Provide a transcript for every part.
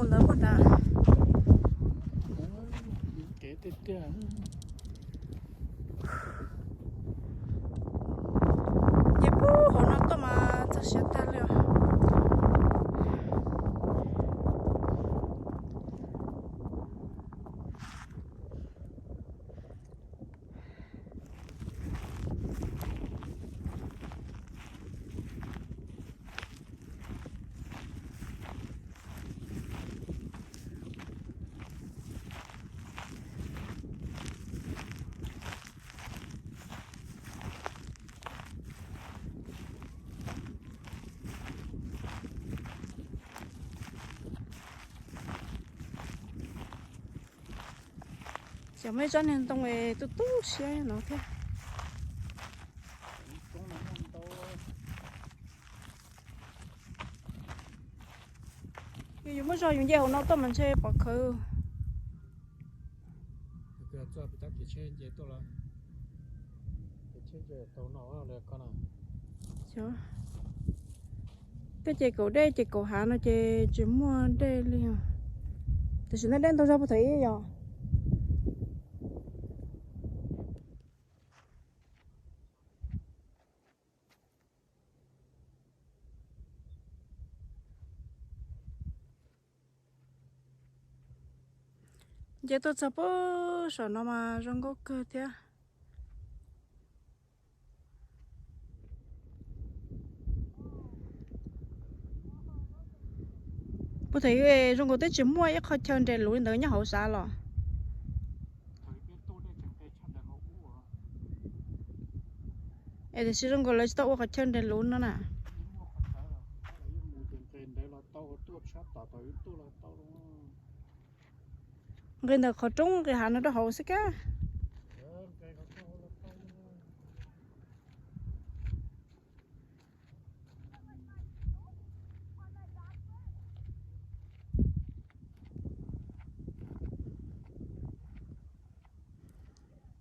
Ntawd puag nrad. Kev tiag tiag. Ces puag hauv no tuaj mas txog siav tag li os. Xyov muaj ib tsob niag ntoo tu tu siab no thiab. Yus muab zog yus nce hauv no tuaj mas ntshe pom khawv. Tej ces kaum dej ces kaum hav no ces tsis muaj dej li os. Tam sim no dej ntau zog puag thaum ub yom. Nce tuaj txog puag saum no mas zoo nkauj kawg thiab. Puag thaum ub zoo nkaus twb tsis muaj ib qho chaw nres luv li ntawd nyob hauv sav los. Es tiam sis zoo nkaus lawv tsis tau ua qhov chaw nres luv no na. Nqis ntawm qhov roob nqis hav no rau hauv xwb kab.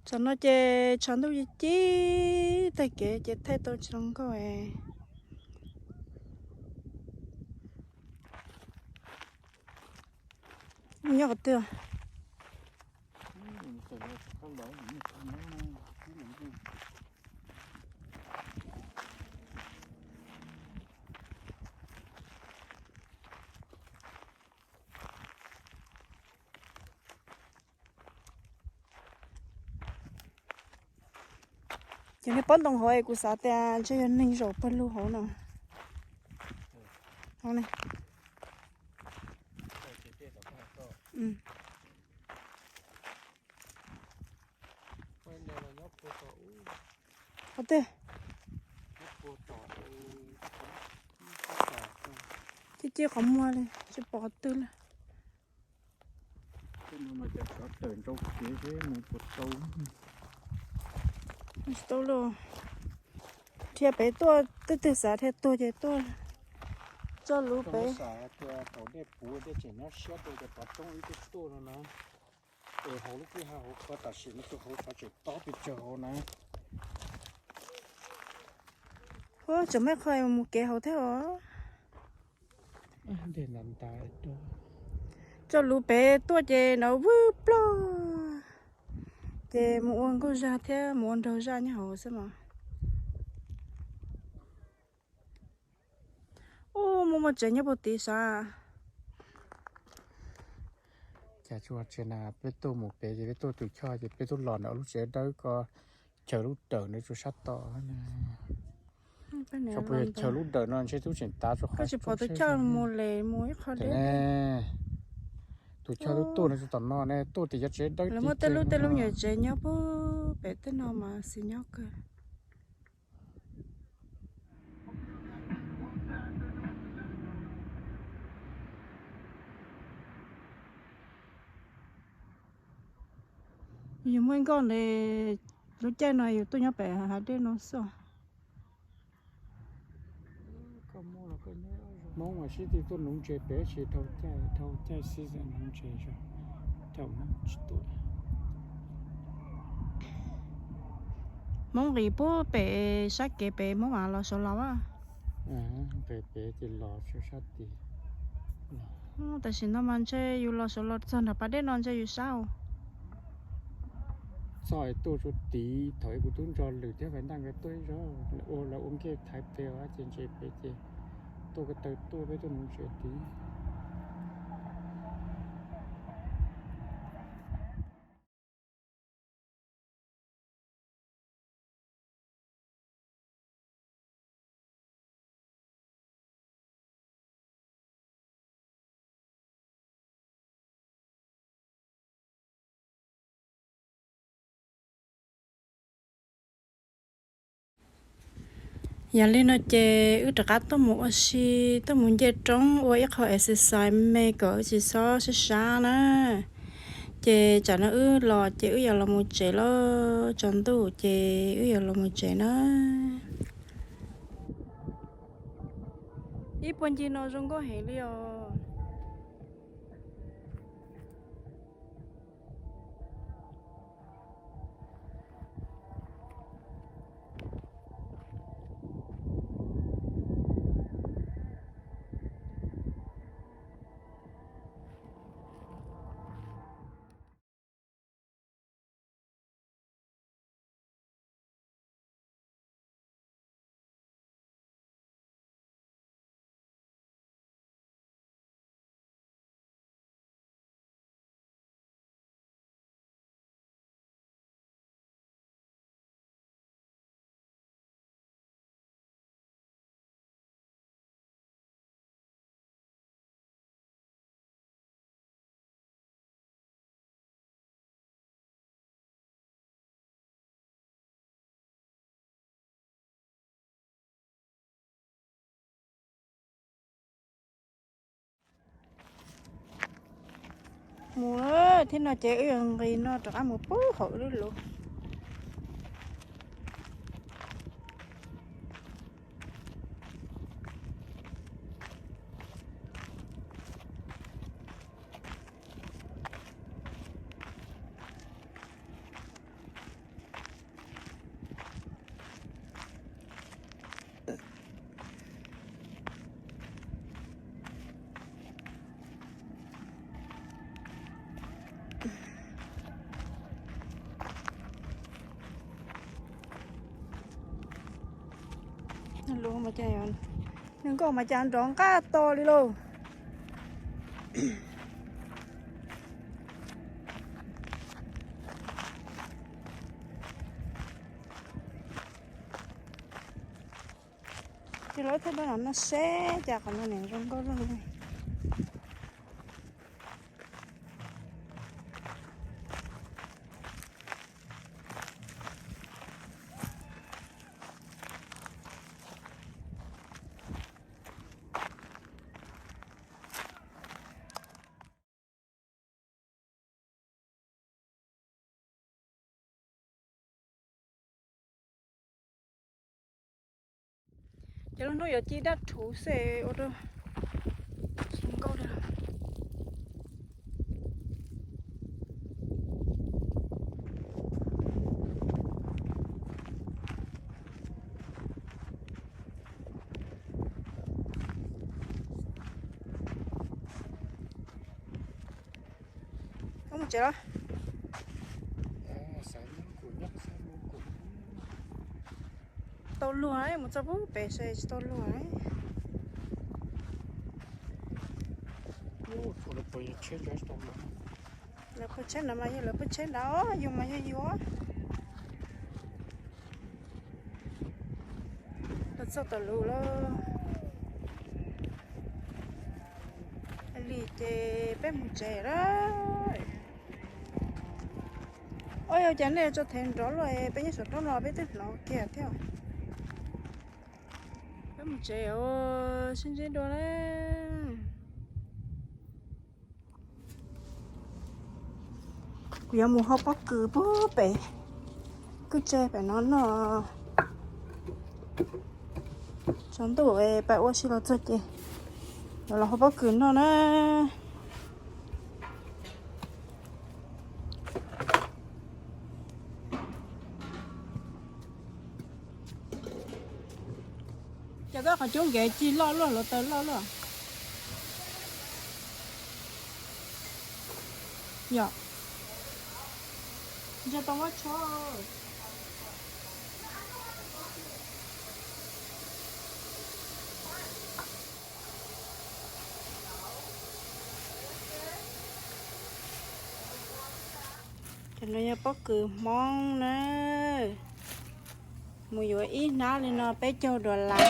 Tsam no ces tshav ntuj ci ci, tag kev ces thaij tau tsis zoo nkauj. Nyob qhov twg? Ces niag pob ntoo hauv es kuv xav tias ntshe yog neeg zaum pawg lug hauv no. Hauv ne. Qhov twg? Ci ci qhov muag li tsis pom qhov twg li. Tawm ntau kev mus puas tau. Tsis tau li. Dhia pem tuaj, twb twg xav dhia tuag ces tuaj. Txoj lub pem. Thaum dej puv dej tseem nyob siab rau ces pov roob ib tug tuaj no na. Es hauv lub kwj ha hauv ko tam sim no tus hauv qhov tseem tob pes tsawg hauv na. Ua tseem muaj qhov mus kev hauv thiab os. Txoj lub pem tuaj ces nov vwj plog. Ces mus ua nkauj zaj thiab mus ua nraug zaj nyob hauv xwb mas. Ub, muaj muaj tsev nyob puag tid sav. Cas tsuas tsev na, peb tuaj mus pem ces peb tuaj tus choj ces peb tuaj los ntawm lub tsev dawb ko, chaw lub dawm ntawd tsuas sab tom. Tsuas puas yog chaw lub dawm no ntshe twb tseem tav tsuas qhov tsis pom tus choj mus li mus ib qho deb. Tus choj twb tuaj no tsuas tom no ne, tuaj tim cov tsev dawb. Lawv muaj tej lub tej lub nyuam tsev nyob puag pem tej no mas xis nyob kawg. Yus muaj ib nkoj ntawd, lub caij no yus tuaj nyob pem hav dej no xwb. Hmoob mas sib tw tuaj nuv ntses pem tsis dhau caij, dhau caij season nuv ntses, thaum Hmoob tsis tuaj. Hmoob nqis puag pem sab kev pem Hmoob mam los saud los. Nqis pem ces los sab tid los. Tam sim no mas ntshe yus los sawv los txog nram pas dej no ntshe yus sab. Txog es tuaj rau tid, thaum kuv tub Ntso Lwm thiab Faiv Ntaj nkawd tuaj ib zaug, ua lawv ua nkej thaiv pem ces ntshe pem ces tuaj ko taw tuaj peb tuaj mus tsev tid. Yog li no ces wb rov qab tuaj mus ua si, tuaj mus nce roob ua ib qho exercise me kom wb tsis txhob sab sab na. Ces tsam no wb los ces wb yuav los mus tsev lawm, tsaus ntuj ces wb yuav los mus tsev na. Ib puag ncig no zoo nkauj heev li os. Mus thiab no ces wb yuav nqis no rov qab mus puag hauv lub lus. Lus mas cas, nees nkauj mas cas nrov nqaj to li lauj. Ces lawv thiaj rau no seb cas qhov no niam zoo nkauj zoo li. Ces lub hnub yuav ci dab rhuv xwb ua rau zoo nkauj li. Koj mus tsev los? Tau luag, mus txog pub pem saib tsis tau luag. Lawv pub tsheb no mas yog lawv pub tsheb ntawd, yus mas yog yus. Los txog tom lus lawm li ces peb mus tsev lawm. Ua cas nej tso thev nrov luaj, peb nyob saum roob no peb twb hnov kiag thiab. Peb mus tsev os, sib ntsib dua na. Kuv yuav mus hau pob kws pub pem kwj tse pem no noj. Tsaus ntuj pais ua si los txog ces yuav los hau pob kws noj na. Ces koj qhov cub nkev ci loj luaj, hluav taws loj luaj. Yom, ntsia tau muab tsho. Cov no yog pob kws Hmoob na, mus yuav ib hnab li no peb caug dollar,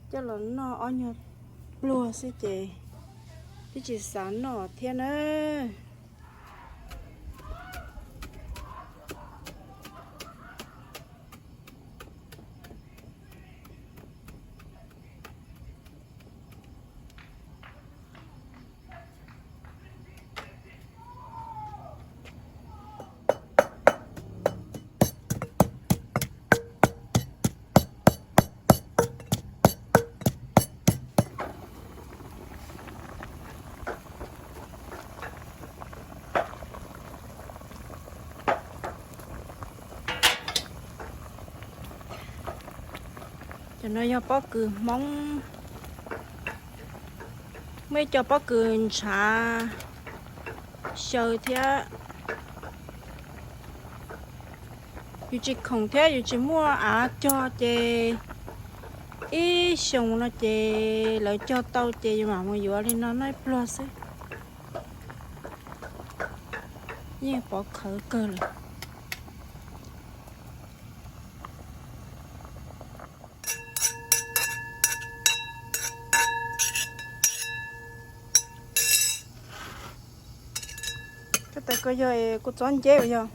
coj los noj ob nyuag pluag xwb ces twb tsis xav noj thiab na. Cov no yog pob kws Hmoob, muaj ib co pob kws ntshav xyaw thiab. Yus tsis khoom thiab yus tsis muaj av cog ces ib xyoos no ces lawv cog tau ces yus mam mus yuav li no noj ib pluag xwb. Yeej pov khawv kawg lawm. Koj tais ko yog kuv txob nceb uas yog.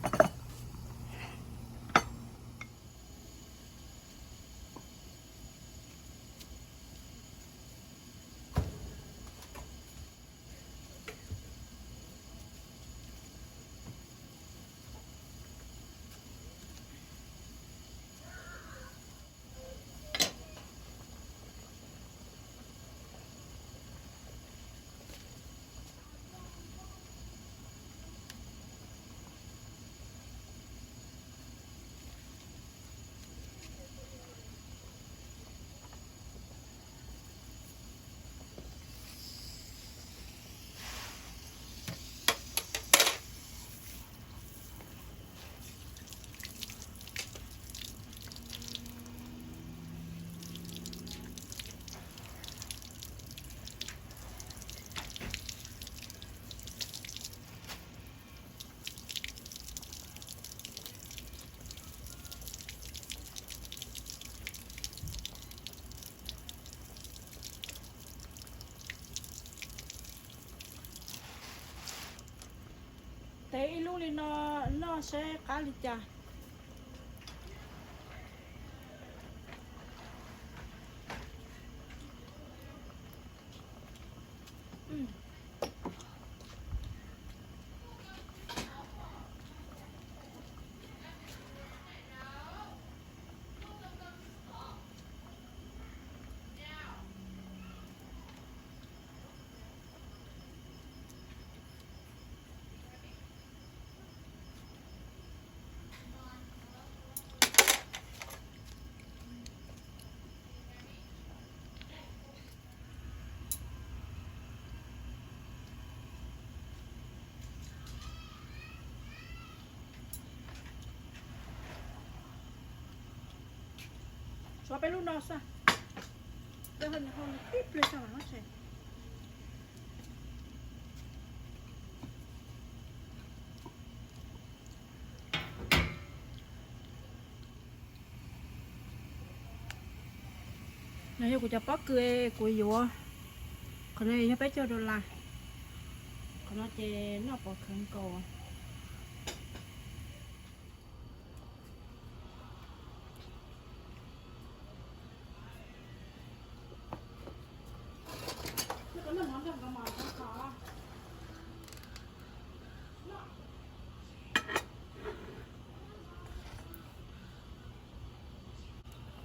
Tev ib lub li no noj saib qab li cas. Tsuav peb lub no xwb. Peb ho nws ho nws tib pliag tso mas no tsev. No yog kuv cov pob kws kuv yuav. Qhov no yog peb caug dollar. Qhov no ces noj pov khawv nkaus.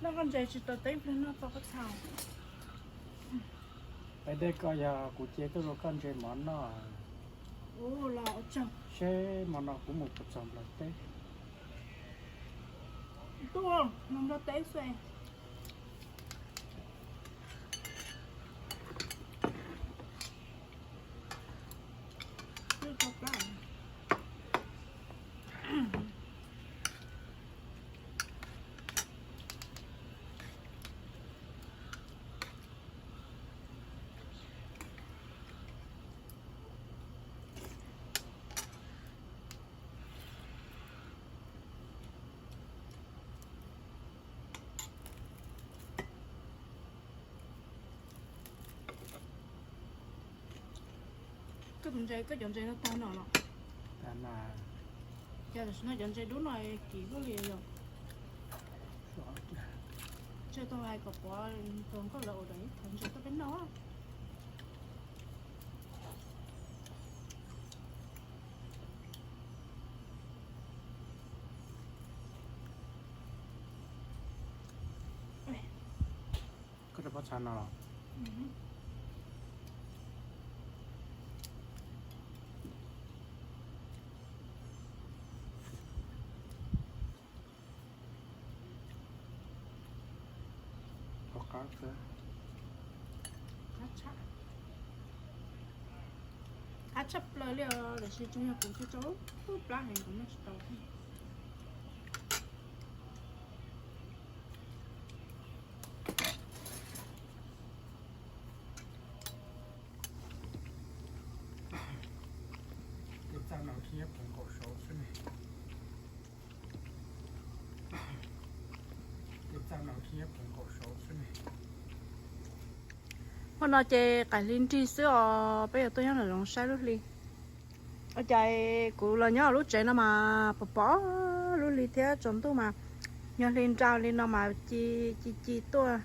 Noj koj ntses tsis tau teb pliag noj tau koj txhaum. Peb dej koj yog kuv cia tuaj rau koj ntses mov noj. Seb hmo no kuv mus puas txog Nplog teb. Tuaj mus Nplog teb xwb. Koj tus ntses, koj cov ntses no tag no los? Cas tam sim no cov ntses dub no kim luaj li yom? Tseg tau hais kom pov tus hluas nkauj lawv ua ib thaj ntses tuaj peb noj. Koj rau pob txha no los? Qab tshaj plaws li os, tiam sis tsuas yog kuv tsis tau lub plab heev kuv noj tsis tau. Tus txaj no khib nyob kev nkaum saud xwb ne. Tus txaj no khib nyob kev nkaum saud xwb ne. Hmo no ces qaim hli nrig xwb os, peb yuav tuaj nyob nram zoov saib lub hli. Ua cas kuv los nyob lub tsev no mas pom pom lub hli thiab tsaus ntuj mas yog hli nra li no mas ci ci ci tuaj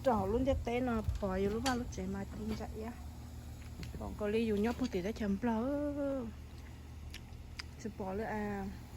rau hauv lub ntiaj teb no pom yus lub vaj lub tsev mas ci ntsa iab. Pom nkaus li yus nyob puag tim teb chaws Nplog. Tsis pom li as.